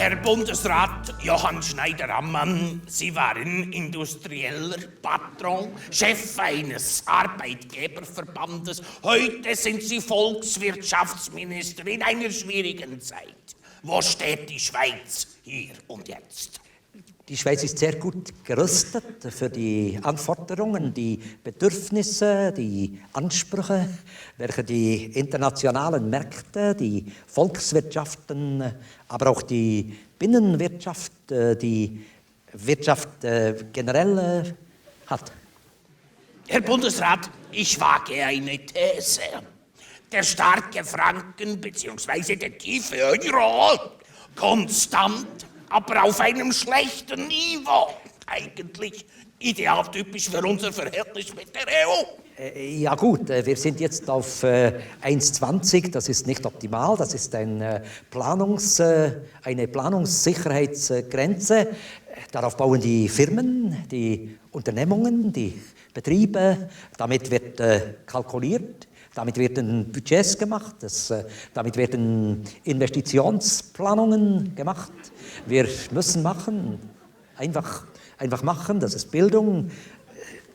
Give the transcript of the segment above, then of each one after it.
Herr Bundesrat Johann Schneider-Ammann, Sie waren industrieller Patron, Chef eines Arbeitgeberverbandes. Heute sind Sie Volkswirtschaftsminister in einer schwierigen Zeit. Wo steht die Schweiz hier und jetzt? Die Schweiz ist sehr gut gerüstet für die Anforderungen, die Bedürfnisse, die Ansprüche, welche die internationalen Märkte, die Volkswirtschaften, aber auch die Binnenwirtschaft, die Wirtschaft generell hat. Herr Bundesrat, ich wage eine These. Der starke Franken bzw. der tiefe Euro, konstant, aber auf einem schlechten Niveau. Eigentlich idealtypisch für unser Verhältnis mit der EU. Ja gut, wir sind jetzt auf 1,20, das ist nicht optimal, das ist eine Planungssicherheitsgrenze. Darauf bauen die Firmen, die Unternehmungen, die Betriebe, damit wird kalkuliert. Damit werden Budgets gemacht, damit werden Investitionsplanungen gemacht. Wir müssen einfach machen, das ist Bildung,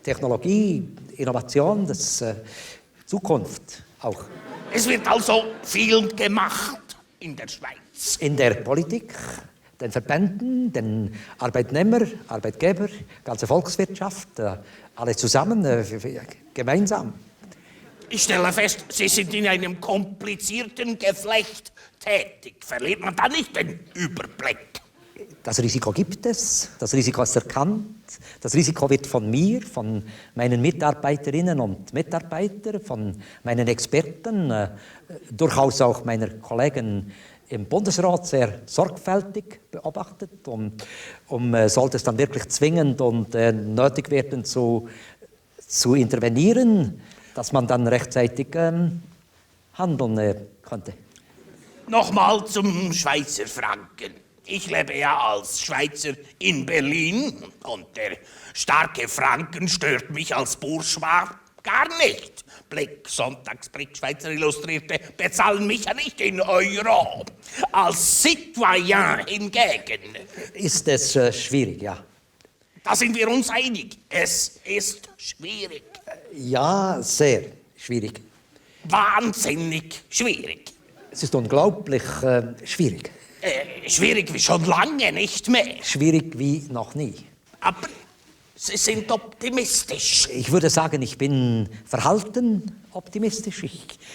Technologie, Innovation, das ist Zukunft auch. Es wird also viel gemacht in der Schweiz. In der Politik, den Verbänden, den Arbeitnehmer, Arbeitgeber, ganze Volkswirtschaft, alle zusammen, gemeinsam. Ich stelle fest, Sie sind in einem komplizierten Geflecht tätig. Verliert man da nicht den Überblick? Das Risiko gibt es, das Risiko ist erkannt, das Risiko wird von mir, von meinen Mitarbeiterinnen und Mitarbeitern, von meinen Experten, durchaus auch meiner Kollegen im Bundesrat sehr sorgfältig beobachtet, sollte es dann wirklich zwingend und nötig werden zu intervenieren, dass man dann rechtzeitig handeln konnte. Nochmal zum Schweizer Franken. Ich lebe ja als Schweizer in Berlin und der starke Franken stört mich als Bourgeois gar nicht. Blick, Sonntagsblick, Schweizer Illustrierte bezahlen mich ja nicht in Euro. Als Citoyen hingegen ist es schwierig, ja. Da sind wir uns einig. Es ist schwierig. Ja, sehr schwierig. Wahnsinnig schwierig. Es ist unglaublich schwierig. Schwierig wie schon lange nicht mehr. Schwierig wie noch nie. Aber Sie sind optimistisch. Ich würde sagen, ich bin verhalten optimistisch,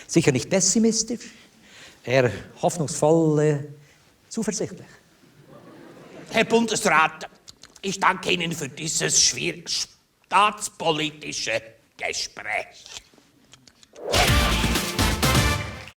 sicher nicht pessimistisch, eher hoffnungsvoll, zuversichtlich. Herr Bundesrat, ich danke Ihnen für dieses staatspolitische Gespräch.